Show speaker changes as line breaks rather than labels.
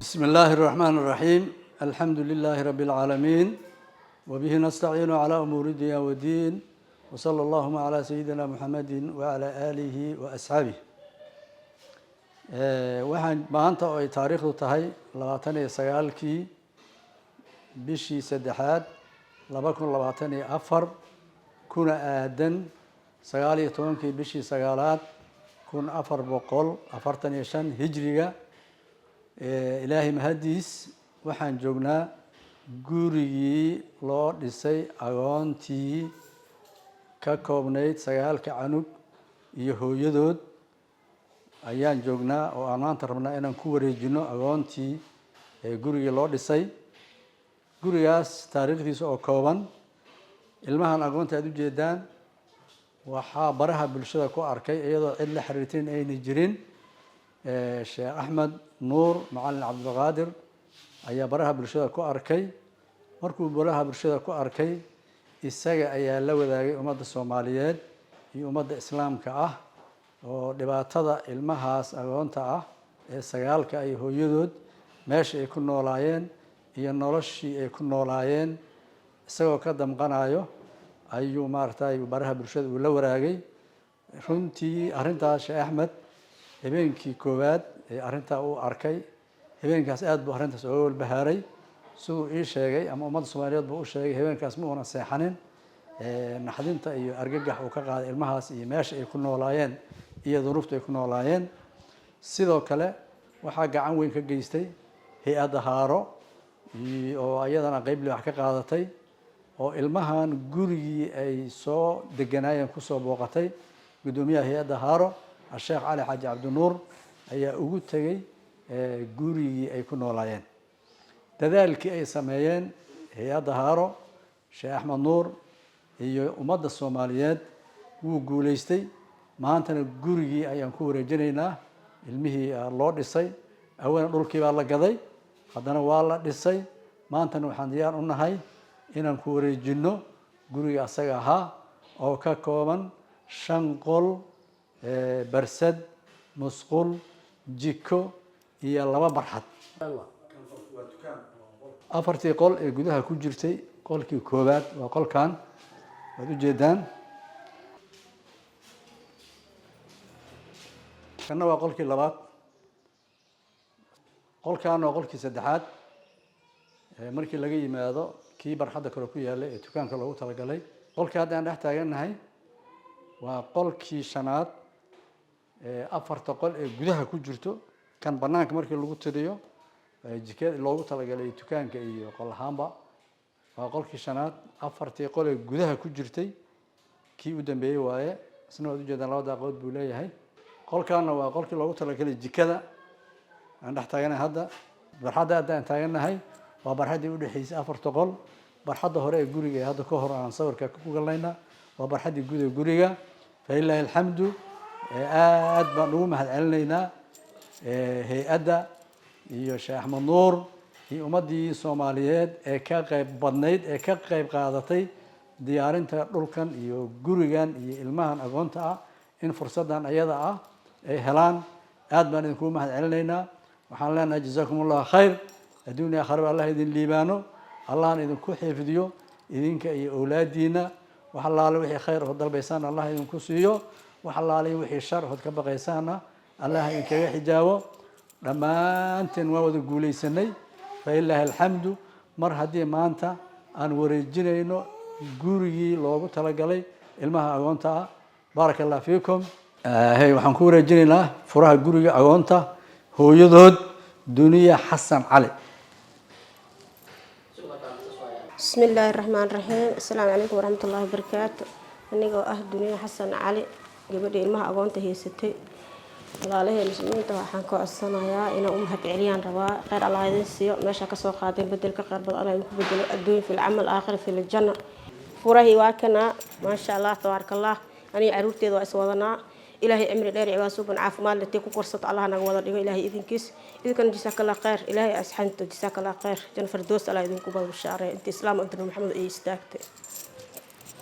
بسم الله الرحمن الرحيم، الحمد لله رب العالمين، وبه نستعين على أمور الدنيا والدين، وصلى اللهم على سيدنا محمد وعلى آله وأصحابه. Waxaan maanta oo ay taariikhdu tahay 29-kii bishii saddexaad 2024, kuna aadan 19-kii bishii sagaalaad 1445 hijriga, Ilaahay mahadiis, waxaan joognaa gurigii loo dhisay agoontii ka koobnayd sagaalka canug iyo hooyadood ayaan joognaa, oo aan maanta rabnaa inaan ku wareejino agoontii ee gurigii loo dhisay. Gurigaas taariikhdiisa oo kooban: ilmahan agoonta aad ujeedaan waxaa baraha bulshada ku arkay, iyadoo cid la xiriirtin ayna jirin, Sheekh Axmed Nuur Macalin Cabdulqaadir ayaa baraha bulshada ku arkay. Markuu baraha bulshada ku arkay, isaga ayaa la wadaagay ummadda Soomaaliyeed iyo ummadda Islaamka ah oo dhibaatada ilmahaas agoonta ah ee sagaalka iyo hooyadood, meesha ay ku noolaayeen iyo noloshii ay ku noolaayeen. Isagoo ka damqanayo ayuu maaragtay baraha bulshada uu la waraagay. Runtii arrintaas Sheekh Axmed habeenkii koowaad ee arrintaa uu arkay, habeenkaas aad buu arrintaas oga walbahaaray. Siduu ii sheegay ama ummadda Soomaaliyeed buu u sheegay, habeenkaas ma uunan seexanin, naxdinta iyo argagax uu ka qaaday ilmahaas iyo meesha ay ku noolaayeen iyo duruufta ay ku noolaayeen. Sidoo kale waxaa gacan weyn ka geystay hay-adda Haaro, oo iyadana qeyb wax ka qaadatay, oo ilmahan gurigii ay soo deganaayeen kusoo booqatay. Guddoomiyaha hay-adda Haaro, Asheekh Cali Xaaji Cabdinuur, ayaa ugu tegey gurigii ay ku noolaayeen. Dadaalkii ay sameeyeen hay-adda Haaro, Sheekh Axmed Nuur iyo ummadda Soomaaliyeed wuu guuleystay. Maantana gurigii ayaan ku wareejinaynaa ilmihii loo dhisay. Awalan dhulkii baa la gaday, haddana waa la dhisay. Maantana waxaan diyaar u nahay inaan ku wareejino guriga asaga ahaa oo ka kooban shan qol, barsad, musqul, jiko iyo laba barxad. Afartii qol ee gudaha ku jirtay, qolkii koowaad waa qolkan waad ujeedaan. Kanna waa qolkii labaad, qolkaana waa qolkii saddexaad markii laga yimaado kii barxadda kale ku yaallay ee dukaanka loogu talagalay. Qolkii hadda aan dhex taagannahay waa qolkii shanaad ee afarta qol ee gudaha ku jirto. Kan banaanka markii lagu tiriyo, jikada loogu talagalay dukaanka iyo qol ahaanba, waa qolkii shanaad. Afartii qol ee gudaha ku jirtay kii u dambeeyey waaye. Isna waad ujeedaan, laba daaqadood buu leeyahay. Qolkaana waa qolkii loogu talagalay jikada aan dhex taaganahay hadda. Barxadda hadda aan taagannahay waa barxaddii udhexeysay afarta qol. Barxadda hore ee guriga ee hadda ka hor aan sawirka ku galnayna waa barxaddii guud ee guriga. Falilaahi alxamdu, aad baan ugu mahad celinaynaa hay-adda iyo Sheekh Axmed Nuur iyo ummaddii Soomaaliyeed ee ka qayb badnayd, ee ka qayb qaadatay diyaarinta dhulkan iyo gurigan iyo ilmahan agoonta ah in fursaddan ayada ah ay helaan. Aad baan idinkugu mahad celinaynaa. Waxaan leenahay jazaakum Allahu khayr adduunya aakhiraba. Allah idin liibaano, Allahna idinku xifdiyo idinka iyo owlaadiina. Wax allaale wixii khayr ood dalbaysaan Allah idinku siiyo, wax allaale wixii shar ood ka baqaysaanna Allah idinkaga xijaabo. Dhammaanteen waa wada guulaysanay, falilaahi alxamdu, mar haddii maanta aan wareejinayno gurigii loogu talagalay ilmaha agoonta ah. Baaraka Allah fiikum. Hey, waxaan ku wareejinaynaa furaha guriga agoonta hooyadood, Duniya Xasan Cali.
Bismi illaahi raxmaan raxiim. Asalaamu calaykum waraxmatullaahi wabarakaatu. Anigoo ah Duniya Xasan Cali, gabadha ilmaha agoonta haysatay, walaalahee Muslimiinta waxaan ka codsanayaa inaan u mahad celiyaan rabaa. Kheyr Allah idin siiyo. Meesha kasoo qaadeen bedelka kheyr badan Allah idinku bedelo, adduun fi lcamal, aakhira fi ljanna. Furahii waa kanaa. Maasha Allah, tabaaraka Allah. Aniga caruurteeda waa iswadanaa. Ilaahay cimri dheer, cibaado suuban, caafimaad letee ku korsato Allah naga wada dhigo, Ilaahay idinkiis. Idinkana jazaaka Allah kheyr. Ilaahay asxanto, jazaaka Allah kheyr. Janna fardoos Allah idinku bada bishaareeyo inta Islaam aduna Maxamed ay istaagtay.